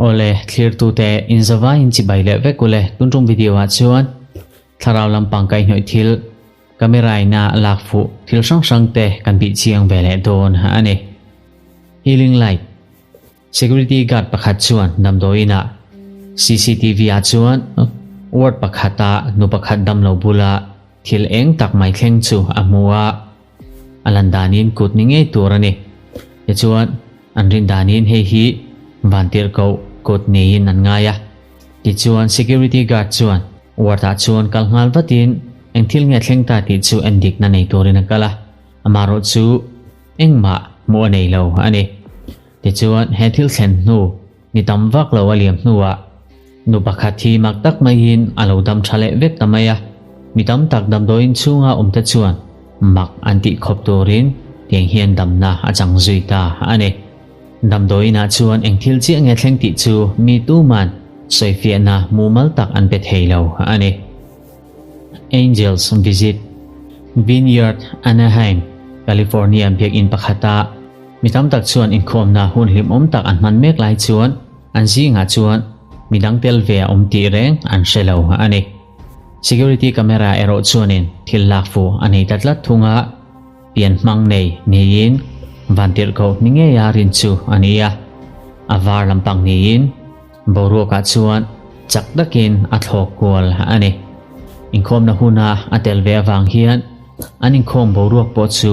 Awle, thlirtute inzavaiin chibai leh vek ule. Tun tum video ah chuan thlarau lampang kaihhnawih thil camera ina lak fuh thil hrang hrang te kan bih chiang ve leh dawn a ni. Healing Light Security guard pakhat chuan damdawiin ah CCTV ah chuan ward pakhata nu pakhat damlo bula thil eng tak mai thleng chu a hmu a, a lan danin kut ni ngei tur a ni. Tichuan an rin danin hei hi vantirhkoh kut niin an ngai a. Tichuan security guard chuan ward ah chuan kal nghal vatin eng thil nge thleng ta tih chu en dikna nei turin a kal a, amaherawh chu engmah hmuh a nei lo a ni. Tichuan he thil thlen hnu ni tam vak lo a liam hnuah nu pakhat hi mak tak maiin a lo dam tha leh vek ta mai a, mi tam tak damdawiin chhunga awmte chuan mak an tih khawp turin tiang hian damna a chang zui ta a ni. Damdawiinah chuan eng thil chiah nge thleng tih chu mi tuman sawifiahna mumal tak an pe thei lo a ni. Angels Visit Vineyard Anaheim, California biakinn pakhata mi tam tak chuan inkhawmna hun hlimawm tak an hman mek lai chuan an zingah chuan mi dang tel ve a awm tih reng an hre lo a ni. Security camera erawh chuanin thil lak fuh a nei ta tlat thung a, pian hmang nei niin vantirhkoh ni ngeia rin chu a ni a, a var lampang niin boruakah chuan chak takin a thlawk kual a ni. Inkhawmna huna a tel ve avang hian an inkhawm boruak pawh chu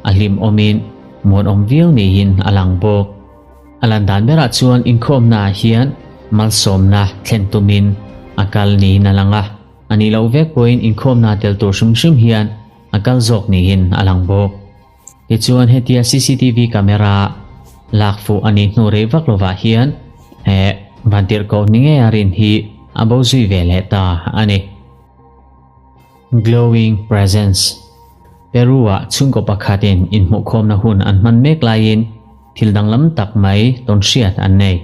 a hlimawmin muanawm viau niin a lang bawk. A lan dan berah chuan inkhawmnaah hian malsawmna thlen tumin a kal niin a lang a, a nih loh vek pawhin inkhawmnaa tel tur hrim hrim hian a kal zawk niin a lang bawk. Tichuan hetia cctv camera lak fuh a nih hnu rei vak lovah hian he vantirhkoh ni ngei a rin hi a bo zui ve leh ta a ni. Glowing Presence Peru-ah chhungkaw pakhatin inhmuhkhawmna hun an hman mek laiin thil danglam tak mai tawn hriat an nei.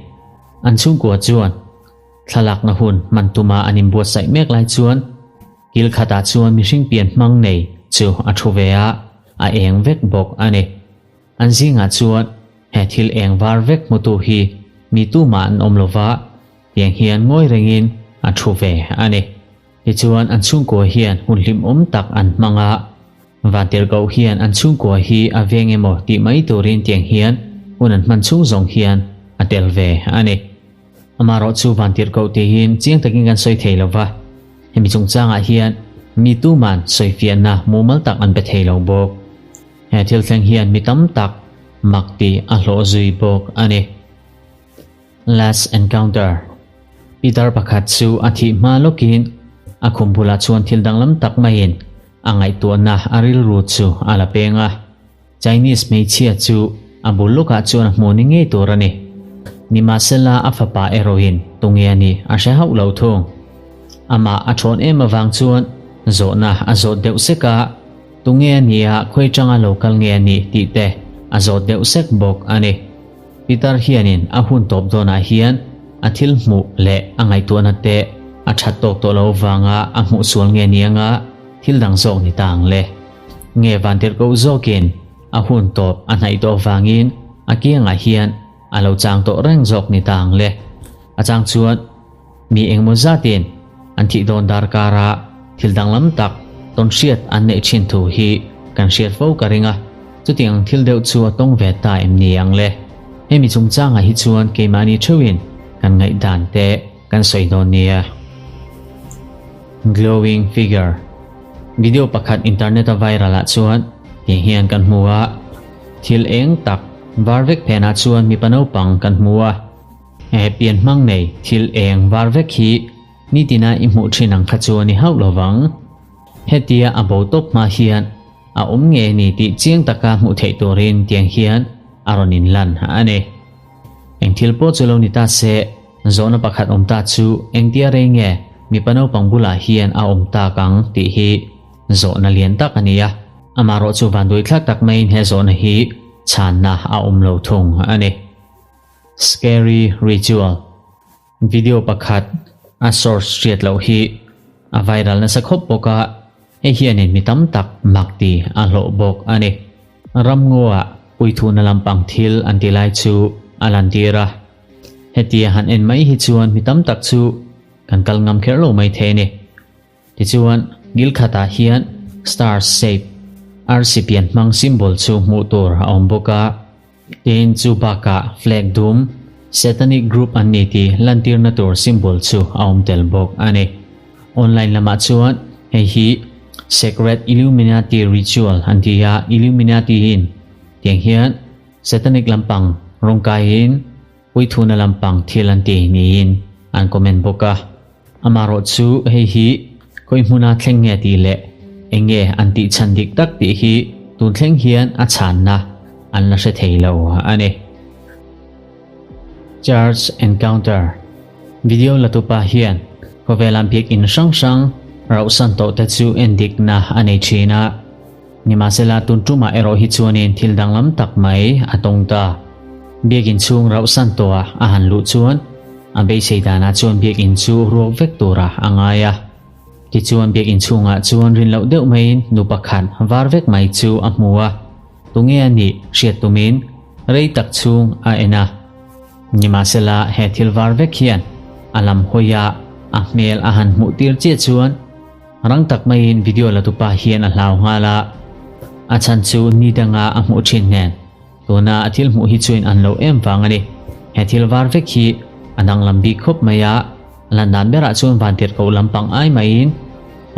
An chhungkua chuan thlalakna hun hman tuma an inbuatsaih mek lai chuan Kil khatah chuan mihring pian hmang nei chu a thu ve a, a eng vek bawk a ni. An zingah chuan he thil eng var vek hmutu hi mi tumah an awm lova, tiang hian ngawi rengin a thu ve a ni. Tichuan an chhungkua hian hun hlimawm tak an hmang a, Vantirhkoh hian an chhungkua hi a veng emaw tih mai turin tiang hian hun an hman chhung zawng hian a tel ve a ni. Amaherawh chu Vantirhkoh tiin chiang takin kan sawi thei lova, hemi chungchangah hian mi tuman sawifiahna mumal tak an pe thei lo bawk. He thil thleng hian mi tam tak mak tih a hlawh zui bawk a ni. Last Encounter Pitar pakhat chu a thih hma lawkin a khum bulah chuan thil danglam tak maiin a ngaihtuahna a rilru chu a la peng a. Chinese hmeichhia chu a bul lawkah chuan a hmuh ni ngei tur a ni. Nimahsela a fapa erawhin tunge a nih a hre hauh lo thung. Amah a thawn em avang chuan zawhna a zawt deuh sek a, tunge a nih a khawi tanga lo kal nge a nih tih te a zawt deuh sek bawk a ni. Pitar hianin a hun tawp dawnah hian a thil hmuh leh a ngaihtuahna te a that tawk tawh lo vanga a hmuh sual nge nianga thil dang zawk ni ta ang le. Nge vantirhkoh zawkin a hun tawp a hnaih tawh vangin a kiangah hian a lo chang tawh reng zawk ni ta ang le. A chang chuan mi engmaw zatin an thih dawn darkara thil danglam tak tawn hriat an neih thin thu hi kan hriat fo ka ring a, chutiang ang thil deuh chu a tawng ve ta em ni ang le. Hemi chungchangah hi chuan keimahni theuhin kan ngaihdan te kan sawi dawn nia. Glowing Figure Video pakhat internet a viral ah chuan tiang hian kan hmu a, thil eng tak var vek phenah chuan mipa naupang kan hmu a, he pian hmang nei thil eng var vek hi nitina i hmuh thin ang kha chu a ni hauh lovang. Hetia a bo tawp hma hian a awm nge ni tih chiang taka hmuh theih turin tiang hian a rawn inlan a ni. Eng thil pawh chu lo ni ta se, Zawhna pakhat awm ta chu engtia rei nge mipa naupang bulah hian a awm tak ang tih hi zawhna lian tak a ni a, amaherawh chu vanduai thlak tak maiin he zawhna hi chhanna a awm lo thung a ni. Scary Ritual Video pakhat a source hriat loh hi a viral nasa khawp bawk a, hei hianin mi tam tak mak ti a hlawh bawk a ni. Ramngaw-ah. Puithuna lampang thil an ti lai chu a lantir a. Hetia han en mai hi chuan mi tam tak chu kan kal ngam kher lo mai thei a ni. Tichuan, ngil khatah hian star shape, arsi pian hmang symbol chu hmuh tur a awm bawk a. Tin, chu bakah flag dum, satanic group an ni tih lantirna tur symbol chu a awm tel bawk a ni. Online lamah chuan hei hi Sacred Illuminati Ritual an ti a, Illuminati in tiang hian satanic lampang rawng kaiin puithuna lampang thil an ti niin an comment bawk a. Amaherawh chu hei hi khawi hmuna thleng nge tih leh eng nge an tih chhan dik tak tih hi tun thleng hian a chhanna an la hre thei lo a ni. Church Encounter Video la tupa hian khawvela biakinn hrang hrang rauhsan tawh te chu en dikna a nei thin a, nimahsela tun tumah erawh hi chuanin thil danglam tak mai a tawng ta. Biakinn chhung rauhsan tawha a han luh chuan a beisei danah chuan biakinn chu ruak vek tura a ngai a. Tichuan biakinn chhungah chuan rin loh deuh maiin nu pakhat var vek mai chu a hmu a, tunge a nih hriat tumin rei tak chhung a en a. Nimahsela he thil var vek hian a lam hawi a, a hmel a han hmuh tir chiah chuan rang tak maiin video la tupa hian a hlau nghal a, a chhan chu ni danga a hmuh thin nen tuna a thil hmuh hi chuin an lo em vang a ni. He thil var vek hi a danglam bik khawp mai a, lan dan berah chuan vantirhkoh lampang ai maiin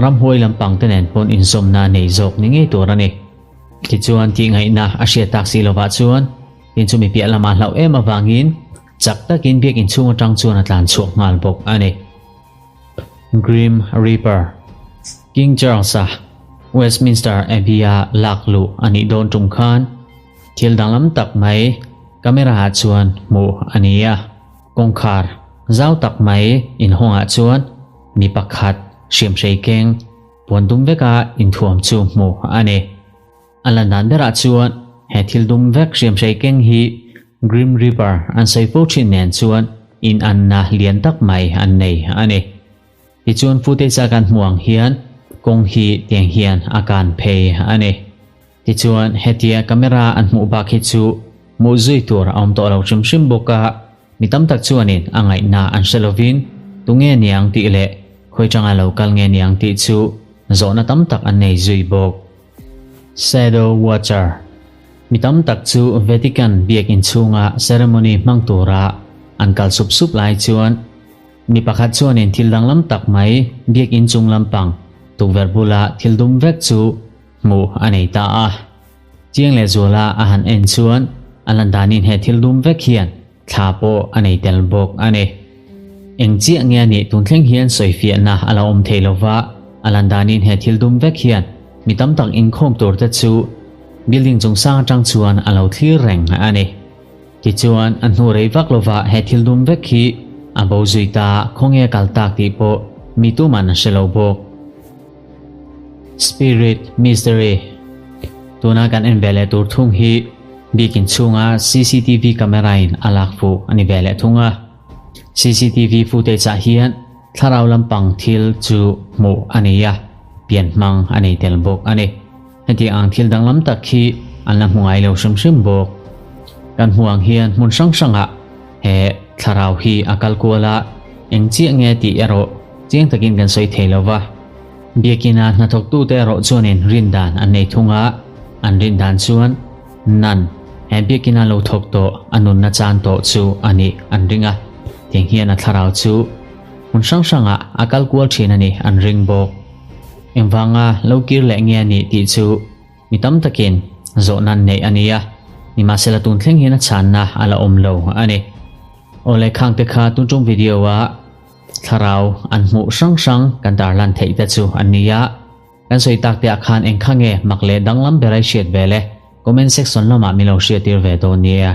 ramhuai lampang te nen pawn inzawmna nei zawk ni ngei tur a ni. Tichuan tihngaihna a hriat tak si lovah chuan Tin chumi piah lamah hlauh em avangin chak takin biakinn chhung atang chuan a tlan chhuak nghal bawk a ni. Grim Reaper King Charles-a Westminster Abbey-a lak luh a nih dawn tum khan thil danglam tak mai camera-ah chuan hmuh a ni a. Kawngkhar zau tak mai inhawngah chuan mi pakhat hriamhrei keng puan dum veka inthuam chu hmuh a ni. A la dan berah chuan he thil dum vek hriamhrei keng hi Grim Reaper an sawi fo thin nen chuan inanna lian tak mai an nei a ni. Tichuan footage a kan hmuh ang hian kawng hi tiang hian a kan phei a ni. Tichuan hetia camera an hmuh bak hi chu hmuh zui tur a awm tawh lo hrim hrim bawk a, mi tam tak chuanin a ngaihna an hre lovin tunge niang tih leh khawi tanga lo kal nge niang tih chu zawhna tam tak an nei zui bawk. Shadow Watcher, Mi tam tak chu Vatican biakinn chhunga ceremony hmang tura an kal sup sup lai chuan mi pakhat chuanin thil danglam tak mai biakinn chung lampang tukverh bula thil dum vek chu hmuh a nei ta a. Chiang leh zuala a han en chuan a lan danin he thil dum vek hian thla pawh a nei tel bawk a ni. Eng chiah nge a nih tun thleng hian sawifiahna a la awm thei lo va, a lan danin he thil dum vek hian mi tam tak inkhawm tur te chu building chung sang atang chuan a lo thlir reng a ni. Tichuan, a hnu rei vak lova he thil dum vek hi a bo zui ta khawnge a kal tak tih pawh mi tuman a hre lo bawk. Spirit Mystery Tuna kan en ve leh tur thung hi bikin chhunga cctv camera in a lak fuh a ni ve leh thung a. Cctv footage ah hian thlarau lampang thil chu hmuh a nei a, pian hmang a nei tel bawk a ni. Hetiang ang thil danglam tak hi an la hmu ngai lo hrim hrim bawk. Kan hmuh ang hian hmun hrang hrangah he thlarau hi a kal kual a, eng chiah nge tih erawh chiang takin kan sawi thei lo va. Biakina hnathawktute erawh chuanin rindan an nei thung a, an rindan chuan Nan, he biakina lo thawk tawh a nunna chan tawh chu a nih an ring a, tiang hian a thlarau chu hmun hrang hrangah a kal kual thin a nih an ring bawk. Engvanga lo kir leh nge a nih tih chu mi tam takin zawhna an neih a ni a, nimahsela tun thleng hian a chhanna a la awm lo a ni. Awle khangte kha tun tum video a thlarau an hmuh hrang hrang kan tarlan theih te chu an ni a, kan sawi tak te ah khan eng kha nge mak leh danglam ber ai hriat ve le comment section lamah min lo hriattir ve dawn nia.